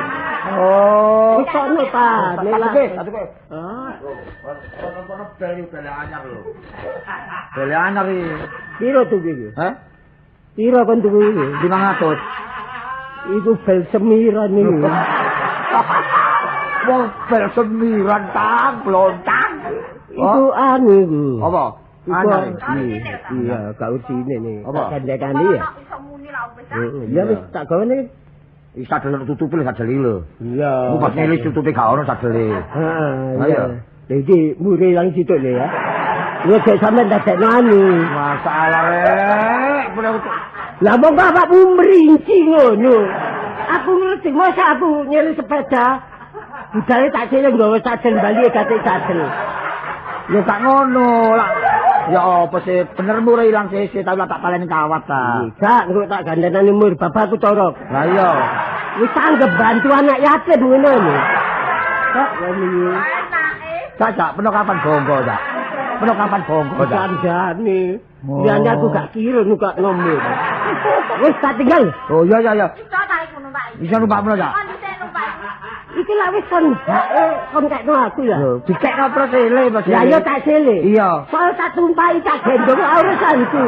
Oh, wis tokno ta. Satu kowe. Ah. Kono-kono bel bel anyar lho. Bel anyar iki. Piro tuku iki? Hah? Piro kon tuku iki? 500. Iku bel semiran niku. Wong bel semiran tang blontang. Iku anu iku. Apa? Anyar. Iya, gak usine nih. Apa? Gandekane ya. Iso muni lah wis. Iya wis tak gawe. Sadel tutupi sadel lho. Iya. Ku pas nyilih tutupi gak ono sadele. Heeh. Iya. Lha iki mure ilang sithik lho ya. Yo gek sampean dadekno anu. Masalah rek. Lah monggo awakmu merinci ngono. Aku ngerti masa aku nyilih sepeda. Budale tak silih nggawa sadel bali gatek sadel. Ya gak ngono lah. Ya apa sih bener mure ilang sisi tapi tak paleni kawat ta. Gak engko tak gandenane mur bapakku torok. Lah iya. Wis anggap bantu anak yatim ngono lho. Kok ngene. Anake. Cak, cak, peno kapan gonggo, Cak? Ono kapan bongko kandhane. Liyane aku gak kira gak ngomong. Wis tak tinggal. Oh iya iya iya. Iso ta iku numpaki. Iso numpak mlo ta? Kon dhisik numpak. Iki lak wis kon kon kekno aku ya. Lho, dikekno terus sele Mas. Ya iya tak sele. Iya. Soal tak tumpahi tak gendong urusanku.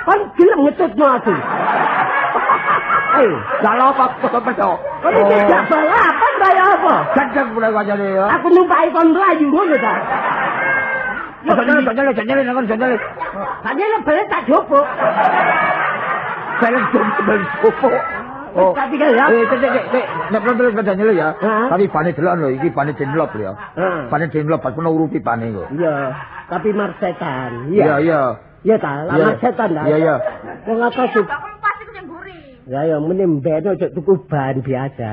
Kon gelem ngetutno aku. Ayo, gak apa apa. Kon iki gak balapan ta ya apa? Gendeng mulai kancane ya. Aku numpaki kon mlayu ngono ta. Janyele janyele. Janyele balik tak jopok. Balik jopok. Oh. Tak tinggal ya. Cek. Nek belum janyele ya. Tapi bane delok lho, iki bane Dunlop lho ya. Bane Dunlop pas kono urupi bane kok. Iya, tapi marsetan. Iya, iya. Iya ta, marsetan ta. Iya, iya. Wong apa sih? Ya ya mene mbeno cek tuku ban biasa.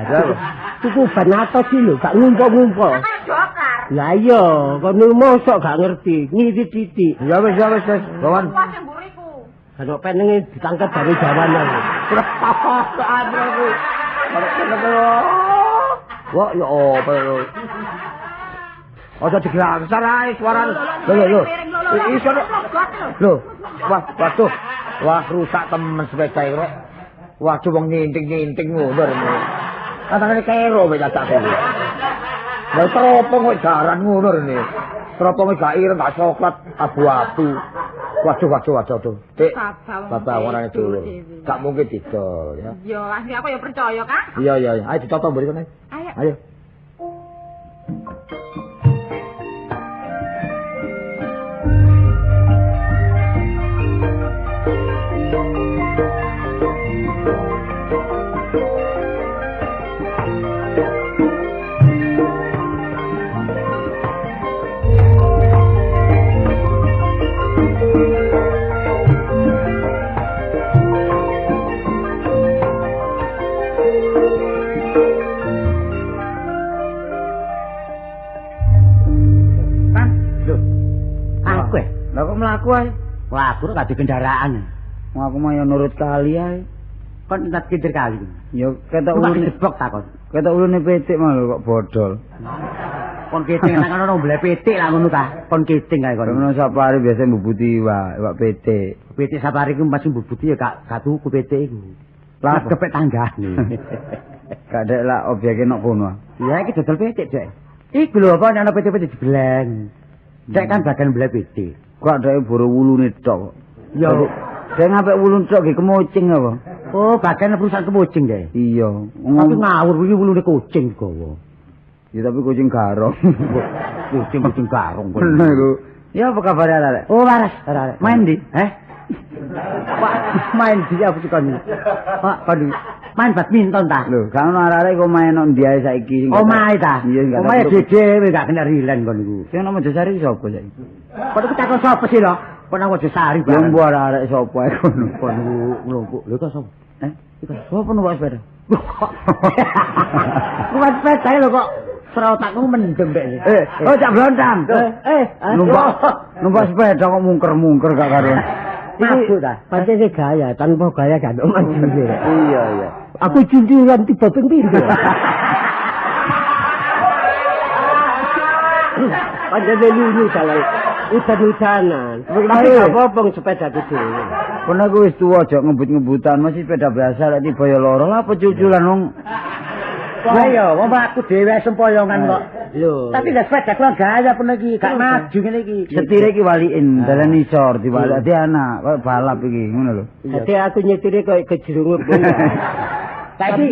Tuku ban atos iki lho, gak ngumpul-ngumpul. Lah iya, kono mosok gak ngerti, ngirit titik. Ya wis ya wis, bawan. Kalau penenge ditangkap dari jawanan. Wah, ya apa lho. Aja diglangsar ae suarane. Lho lho lho. Iso lho. Wah, waduh. Wah, rusak temen sepeda iki rek. Waduh wong nyinting-nyinting ngono rene. Katane kero wis cacak kuwi. Lah teropong kok jaran ngono rene. Teropong gak ireng, gak coklat, abu-abu. Waduh waduh waduh. Dik, bapak orangane dulur. Gak mungkin didol ya. Iya, asli aku ya percaya, Kang. Iya iya, ayo ditata mburi kono. Ayo. Ayo. Mlaku ae. Mlaku gak di kendaraan. Aku mah ya nurut kali ae. Kon entat kintir kali. Ya ketok ulune jebok ta kon. Ketok ulune pitik mah lho kok bodol. Kon kiting nang kono mbeleh pitik lah ngono ta. Kon kiting kae kon. Ngono safari biasa mbubuti iwak pitik. Pitik safari ku masih mbubuti ya gak tuku pitik iku. Lah kepek tanggane. Gak dek lah objeke nok kono. Ya iki dodol pitik, Dek. Iku lho apa ana pitik-pitik dibeleng. Dek kan bagian mbeleh pitik. Kok dhek boro wulune tok. Ya, dhek ngapik wulune tok nggih kemucing apa? Oh, bagian perusahaan kemucing dhek. Iya. Tapi ngawur kuwi wulune kucing gawa. Ya tapi kucing garong. Kucing-kucing garong kono. Ngono iku. Ya apa kabar arek? Oh, waras, arek. Main ndi? Heh? Pak, main di apa sih kon? Pak, kon main badminton ta? Lho, gak ono arek-arek kok main nang ndi ae saiki. Omahe ta? Iya, omahe dhewe gak kena rilen kon iku. Sing nang Mojosari sapa saiki? Kon iku takon sapa sih lho? Kon nang Mojosari bareng. Ya mbuh arek sapa ae kono. Kon nglumpuk. Lho kok sapa? Eh, iku sapa numpak sepeda? Numpak sepeda lho kok otakmu mendem mek. Eh, oh Cak Blontang. Numpak sepeda kok mungker-mungker gak karuan. Iku ta, pancen gaya, tanpa gaya gak ono manjine. Iya, iya. Aku junjuran tiba ping pindho. Pancen lulu dalan. Udan-udanan. Tapi gak apa-apa sepedaku dhewe. Kono aku wis tuwa aja ngebut-ngebutan, masih sepeda biasa lek tiba ya lara lah pecuculan wong. Wah ya, wong aku dhewe sempoyongan kok. Lho. Tapi lha sepeda kurang gaya pun iki, gak maju ngene iki. Setire iki walikin, dalan isor diwalik anak, koyo balap iki ngono lho. Dadi aku nyetire koyo kejerungup ngono. Saiki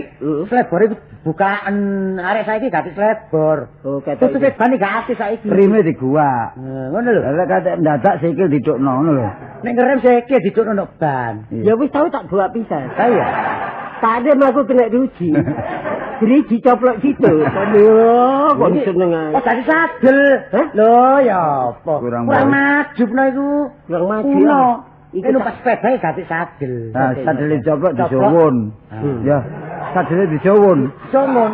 slebore bukaan arek saiki gak slebor. Oh, ketok. Tutupe ban gak aktif saiki. Rime diguak. Ngono lho. Lha katek ndadak sikil didukno ngono lho. Nek ngerem sikil didukno nok ban. Ya wis tau tak buak pisan. Ha iya. Tadi aku kena diuji. Driji coplok situ. Lho, kok seneng ae. Oh, dadi sadel. Lho, ya apa? Kurang maju no iku. Kurang maju. Iku numpak sepeda ganti sadel. Nah, sadele coplok disuwun. Ya, sadele disuwun. Disuwun.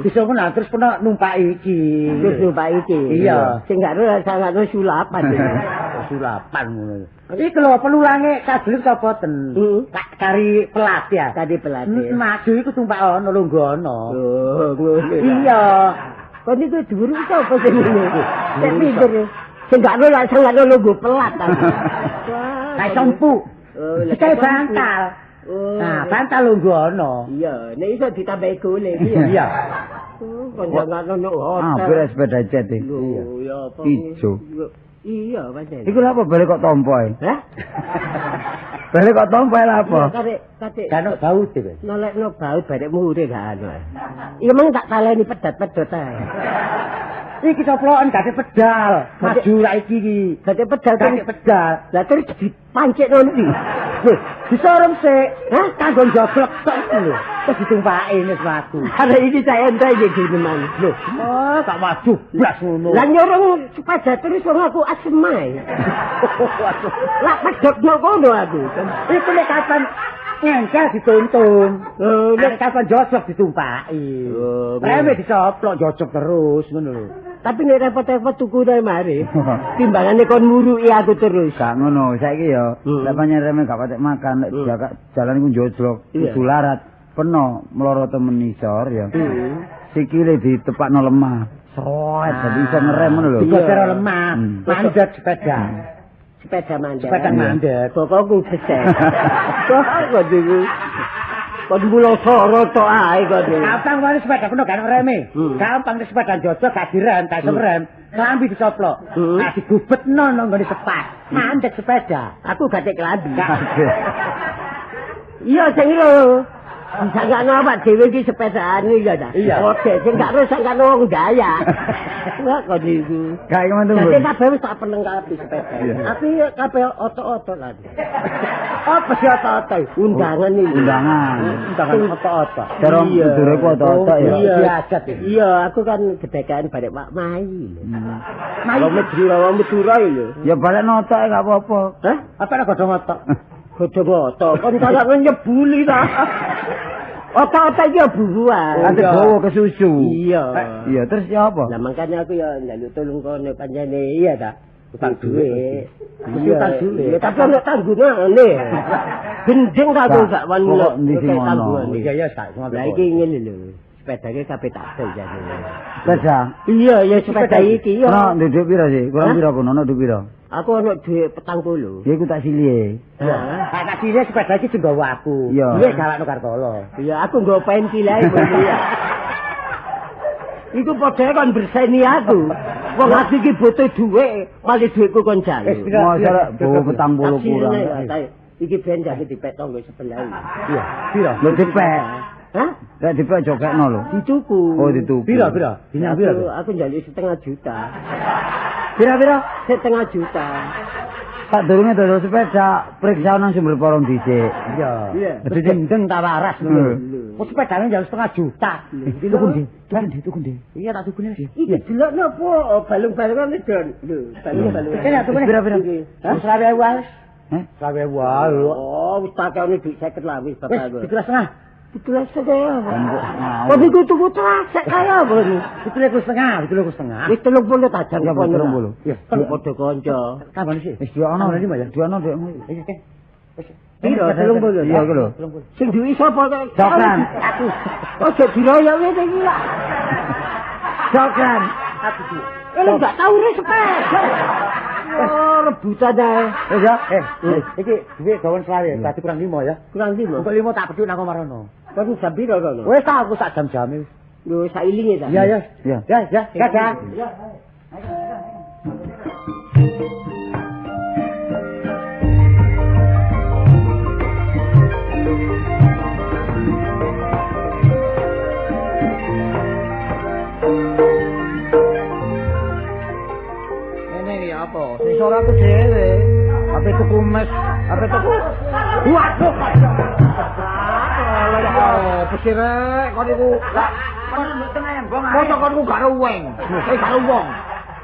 Disuwun lah terus pernah numpak iki. Terus numpak iki. Iya. Sing gak ro salahno sulapan. Sulapan ngono. Iki lho pelulange sadel copoten. Tak cari pelatih ya. Cari pelatih. Maju iku tumpak ono lungguh ono. Oh, ngono. Iya. Kon iku dhuwur sapa sing ngene? Sing pinter. Sing gak ono lak sing gak ono nggo pelat ta. Kae sompu. Kae bantal. Nah, bantal lho ono. Iya, nek iso ditambahi gole iki. Iya. Kon jangan ono hotel. Ah, beres sepeda jet iki. Iya, apa? Ijo. Iya, pancen. Iku lha apa balik kok tompo ae? Hah? Balik kok tompo ae lha apa? Kadek kan baut iki. Nolekno baut barek muhure gak ono. Iya meng tak taleni pedat-pedot ae. Iki coploken gak pedal. Maju ra iki iki. Gak pedal, gak pedal. Lah terus dipancikno ndi? Lho, disorong sik. Hah, kanggo njoblok tok iki lho. Terus ditumpaki wis mlaku. Arek iki saya entek iki guneman. Lho, oh, gak maju blas ngono. Lah nyorong sepeda terus wong aku asem ae. Waduh. Lah pedhotno kono aku. Iku nek kapan ngengkel dituntun. Nek kapan jojok ditumpaki. Reme dicoplok jojok terus ngono lho. Tapi nek repot-repot tuku ae mari. Timbangane kon muruki aku terus. Gak ngono, saiki ya lek pancen reme gak patek makan, lek jalan iku njojlok, kudu larat, peno mloro temen isor ya. Sikile ditepakno lemah. Sroet dadi iso ngerem ngono lho. Digoser lemah, mandek sepeda. Sepeda mandek. Sepeda mandek. Bokokku besek. Kok niku. Kon mulo soro tok ae kok. Gampang wae sepeda kono gak reme. Gampang nek sepeda njojok gak direm, gak iso rem. Klambi dicoplok. Nah digubetno nang nggone sepat. Mandek sepeda. Aku gak tek klambi. Iya sing lho. Sangkane awak dhewe iki sepedaan iki ya ta. Oke, sing gak ro sangkane wong Dayak. Wah kok niku. Gak iki mantu. Dadi kabeh wis tak perlengkapi sepeda. Tapi kabeh otok-otok lho. Apa sih otok-otok? Undangan iki. Undangan. Undangan otok-otok. Cara kudure ku otok-otok ya. Iya, aku kan gedekan barek Pak Mai. Mai Madura, wong Madura lho. Ya balik otok gak apa-apa. Hah? Apa nek godhong otok? Godhong otok kon kaya nyebuli ta. Otak-otak iki ya buruan. Ate gowo kesusu. Iya. Iya, terus ya apa? Lah makanya aku ya njaluk tolong kono pancene iya ta. Utang duwe. Utang duwe. Ya tapi ono tanggungane. Gendeng ta aku gak wani tanggungane. Iya iya sak. Lah iki ngene lho. Sepedane kabeh tak dol jane. Sepeda? Iya, ya sepeda iki ya. Ono ndek pira sih? Kurang pira kono ono dhuwit pira? Aku ono dhuwit 40. Ya iku tak silihe. Heeh. Tak silihe sepeda iki sing nggawa aku. Duwe gawakno Kartolo. Iya, aku nggawa pensil ae iya. Iku padha kon berseni aku. Wong aku iki butuh dhuwit, malah dhuwitku kon jaluk. Mosok lek bawa 40 kurang. Iki ben jane dipek tanggo sebelah. Iya, pira? Lho dipek. Hah? Lek dipek jogekno lho. Dituku. Oh, dituku. Pira, pira? Dina pira? Aku njaluk 0,5 juta. Pira-pira? 0,5 juta. Tak durunge dodol sepeda, periksa nang sumber porong dhisik. Iya. Iya. Gendeng ta waras ngono. Kok sepedane njaluk 0,5 juta. Tuku ndi? Tuku ndi? Tuku ndi? Iya tak tukune. Iki delokno apa balung-balungan iki, Don. Lho, balung-balungan. Kene tukune. Pira-pira? Hah? 20.000 wae. Hah? 20.000 wae. Oh, wis takone dhuwit 50 lah wis bapak. Wis 17,5. 17,5. Kok iku tuku trasek kaya apa iki? 17,5, 17,5. Wis 30 ta jam Ya 30. Ya, padha kanca. Tambane sih. Wis dua ono, 5 ya. Dua ono dekmu. Iki ke. Wis. Piro 30? Iya iku lho. Sing duwe sapa to? Cokran. Aku. Ojo diroyok ngene iki lah. Cokran. Aku duwe. Lu gak tau res sepeda. Oh, rebutan ae. Wis ya. Iki duwe gawan 20, berarti kurang 5 ya. Kurang 5. Engko 5 tak pedhuk nang omarono. Kon jam piro kono? Wis ta aku sak jam-jame wis. Lho, sailinge ta? Iya, iya. Iya. Ya, ya. Dadah. Ngene iki apa? Sing sore aku dhewe. Ape tuku mes, ape tuku. Waduh, oh, pesirek kon iku. Lah, kon nduk tengah embong ae. Mosok kon iku gak ro wong. Gak ro wong.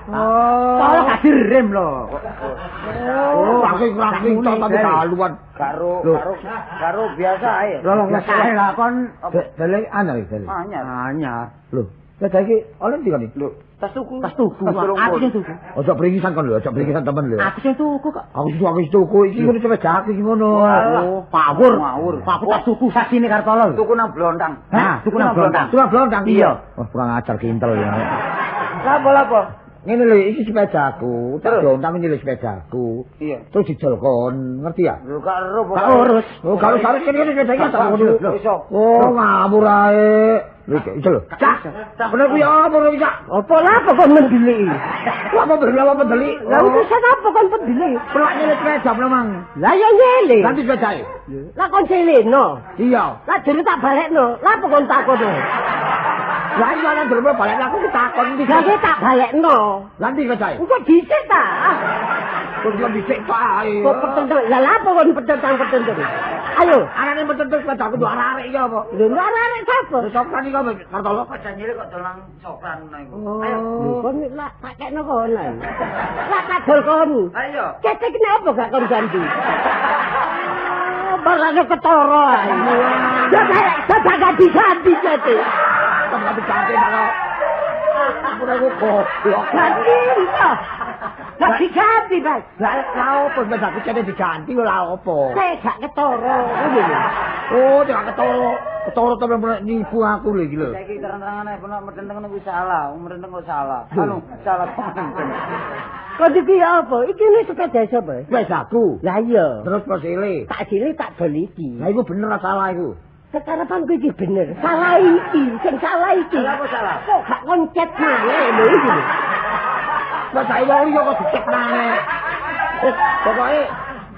Oh, tolong gak direm lho. Oh, rangking tok tapi daluan. Karo biasa ae. Lho, lah kon balik anyar iki, balik. Anyar. Anyar. Lho, lah saiki oleh ndi kon iki? Lho, tas tuku. Tas tuku. Aku sing tuku. Ojo pringisan kon lho, ojo pringisan temen lho. Aku sing tuku kok. Aku sing tuku iki ngono sepeda aku iki ngono. Oh, ngawur. Ngawur. Aku tak tuku sasine Kartolo. Tuku nang Blontang. Hah, tuku nang Blontang. Tuku nang Blontang. Iya. Wah, kurang ajar kintel ya. Lapo lapo? Ngene lho iki sepedaku, tak dontang nyilih sepedaku. Iya. Terus dijol kon, ngerti ya? Lho gak ero gak urus. Oh, gak urus kene sepeda iki tak ngono. Oh, ngawur ae. Lho iki lho. Cak, bener kuwi apa kuwi, Cak? Apa lah apa kon mendeliki? Lah apa bener apa pendelik? Lah urusan apa kon pendelik? Pelak nyilih sepeda memang. Lah ya nyilih. Ganti sepedae. Lah kon silihno. Iya. Lah jere tak balekno. Lah apa kon takon? Lah iya nang jero balik aku takon iki. Lah tak balekno. Lah ndi sepedae? Engko dhisik ta. Kok dhisik ta ae. Kok petentang. Lah lha apa kon petentang-petentang? Ayo, arane petentang sepedaku nduk arek-arek iki apa? Lho nduk arek-arek sapa? Sopran iki apa? Kartolo. Sepeda nyilih kok dolang sopran ngono iku. Ayo, kon lak tak kekno kon. Lak tak dol kon. Ayo. Ketek kenapa gak kon ganti? Barangnya ketara ae. Ya gak ganti-ganti ketek. Ganti ganti malah. Aku goblok. Ganti ta. Gak diganti, Mas. Lah lha opo sepedaku cene diganti lha opo? Saya gak ketara ngono lho. Oh, gak ketara. Ketara to nipu aku lho iki lho. Saiki terang-terangane penak metenteng ngono kuwi salah, wong metenteng kok salah. Anu, salah kok metenteng. Kok iki apa? Iki ne sepeda sapa? Sepedaku. Lah iya. Terus kok silih. Tak silih tak dol iki. Lah iku bener salah iku? Sekarepanku iki bener. Salah iki, sing salah iki. Salah apa salah? Kok gak koncet maneh lho iki. Lah saiki wong liya kok dicek maneh. Wis pokoke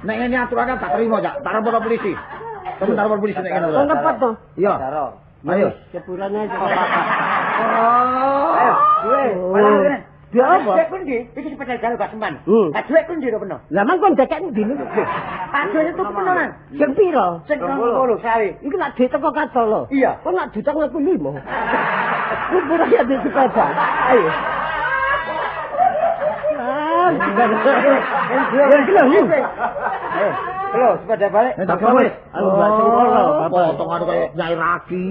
nek ngene aturane gak terima, Cak. Tak repot polisi. Sebentar lapor polisi nek ngene. Wong repot to? Iya. Ayo, sepurane aja. Ayo, duwe. Malah kene. Duwe apa? Duwe kundi? Iki sepeda jalu gak sempan. Lah duwe kundi to peno? Lah mang kon dekek ndi lho? Aduh itu peno nang. Sing piro? Sing 20 sawe. Iki lak duit teko Kartolo. Iya. Kon lak diutang aku 5. Kumpul ya di sepeda. Ayo. Lho, sepeda balik. Tak wis. Aku gak sungkono, Bapak. Potong aku kayak nyai ragi.